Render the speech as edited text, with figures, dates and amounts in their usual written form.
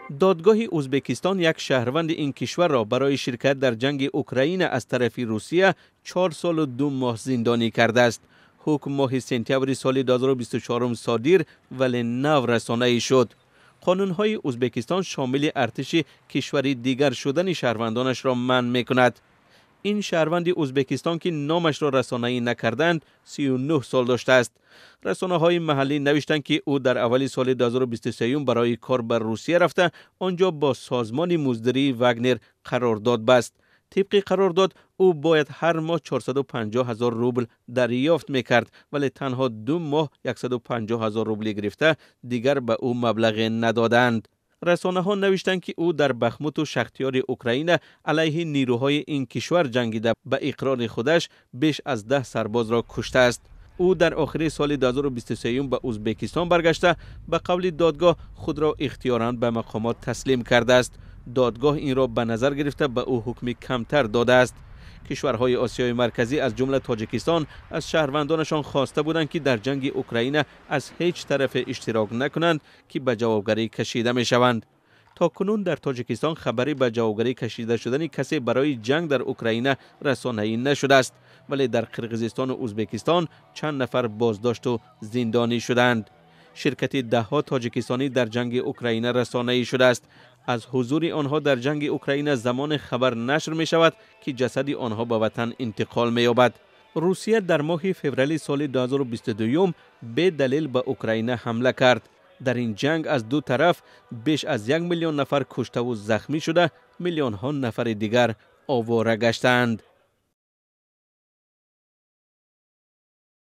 Додгоҳи Ӯзбекистон як шаҳрванди ин кишварро барои ширкат дар ҷанги Украина аз тарафи Русия 4 солу 2 моҳ зиндонӣ кардааст. Ҳукм моҳи сентябри соли 2024 содир, вале нав расонаӣ шуд. Қонунҳои Ӯзбекистон шомили артиши кишвари дигар шудани шаҳрвандонашро манъ мекунад. Ин шаҳрванди Ӯзбекистон, ки номашро расонаӣ накарданд, 39 сол доштааст. Расонаҳои маҳаллӣ навиштанд, ки ӯ дар аввали соли 2023 барои кор ба Русия рафта, он ҷо бо созмони муздирии Вагнер қарордод баст. Тибқи қарордод, ӯ бояд ҳар моҳ 450 ҳазор рубл дарёфт мекард, вале танҳо 2 моҳ 150 ҳазор рублӣ гирифта, дигар ба ӯ маблағе надоданд. Расонаҳо навиштанд, ки ӯ дар Бахмуту Шахтиёри Украина алайҳи нирӯҳои ин кишвар ҷангида, ба иқрори худаш беш аз 10 сарбозро куштааст. Ӯ дар охири соли 2023 ба Ӯзбекистон баргашта, ба қавли додгоҳ, худро ихтиёран ба мақомот таслим кардааст. Додгоҳ инро ба назар гирифта, ба ӯ ҳукми камтар додааст. Кишварҳои Осиёи Марказӣ, аз ҷумла Тоҷикистон, аз шаҳрвандонашон хоста буданд, ки дар ҷанги Украина аз ҳеҷ тарафе иштирок накунанд, ки ба ҷавобгарӣ кашида мешаванд. То кунун дар Тоҷикистон хабаре ба ҷавобгарӣ кашида шудани касе барои ҷанг дар Украина расонаӣ нашудааст, вале дар Қирғизистону Ӯзбекистон чанд нафар боздошту зиндонӣ шуданд. Ширкати даҳҳо тоҷикистонӣ дар ҷанги Украина расонаӣ шудааст. Аз ҳузури онҳо дар ҷанги Украина замоне хабар нашр мешавад, ки ҷасади онҳо ба ватан интиқол меёбад. Русия дар моҳи феврали соли 2022 бедалел ба Украина ҳамла кард. Дар ин ҷанг аз ду тараф беш аз 1 миллион нафар куштаву захмӣ шуда, миллионҳо нафари дигар овора гаштаанд.